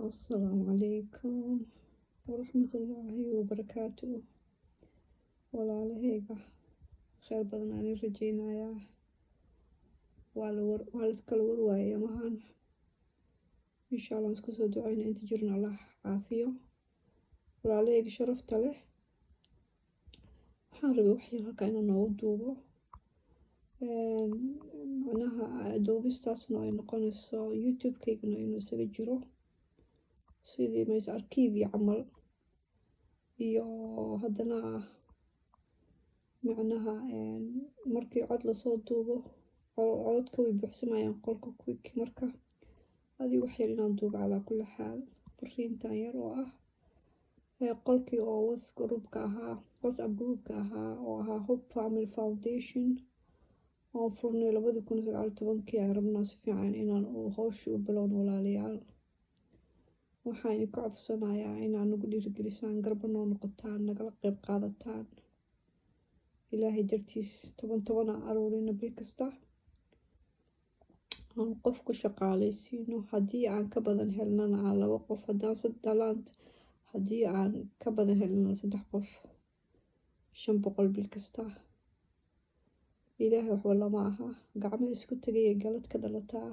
Asalaamu calaykum waraxmatullaahi wabarakaatu. Walaalahayga, kheyr badan aan rajeynayaa. Waa la war, waa la iskala warwaayay amahan. Insha Allah isku soo duceyna, inta jirna Allah caafiyo. Walaalahayga sharafta leh, waxaan rabay wax yar halkaa inuu noogu duubo, macnaha duubistaasna ay noqonayso YouTube-kaygana inuu isaga jiro sidii mays arkiivi camal, iyo haddana macnaha markii cod lasoo duubo, codadka way buuxsamayaan qolka quick. Marka adiga wax yar inaan duubo, calaa kulli xaal fariintan yar oo ah qolkii oo was groupka ahaa, WhatsApp groupka ahaa oo ahaa Hope Family Foundation oon furnay 2019-kii, aan rabnaa si fiican inaan hawshii u bilowno. Walaalayaal, waxaan idinka codsanayaa inaad nagu dhiirigelisaan, garba noo noqotaan, nagala qeyb qaadataan. Ilaahay dartiis, toban toban aan aruurina bil kasta, aan qof ku shaqaaleysiino. Haddii aan ka badan helnana aan laba qof, haddaan sadalaant, haddii aan ka badan helnana saddex qof, 500 bil kasta. Ilaahay waxba lama aha, gacmo isku tegaya galad ka dhalataa.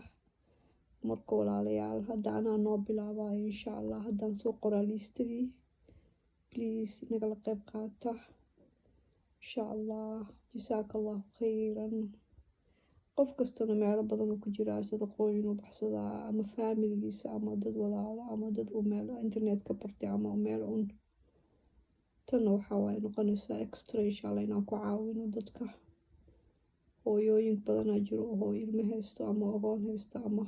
Marka walaalayaal, hadda anaa noo bilaabayo insha Allah. Haddaan soo qoraa liistadii, please nagala qeyb qaata insha Allah. Jasaaka Allahu khayran. Qof kastana meelo badan uu ku jiraa, sadaqooyin uu baxsadaa, ama faamiligiisa, ama dad walaalo, ama dad uu meel internet ka bartay, ama meel un. Tanna waxaa waaye noqonaysaa extra insha Allah inaan ku caawino dadka. Hooyooyin badanaa jiro oo hooyo ilmo haysto, ama ogoon haysto, ama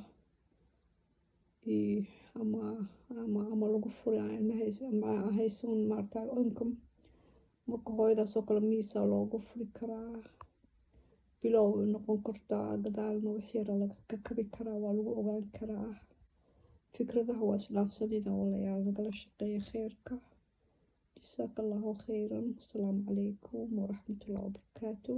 lagu furay, aan ilmo ama haysan maarata income. Marka hooyadaas oo kale miisa loogu furi karaa, bilow way noqon kartaa, gadaalna wax yara laga kabi karaa, waa lagu ogaan karaa. Fikradaha waa isdhaafsanina. Walaalayaal, nagala shaqeeya kheyrka. Jasaaka Allahu khayran. Asalaamu calaykum waraxmatullahi wabarakaatu.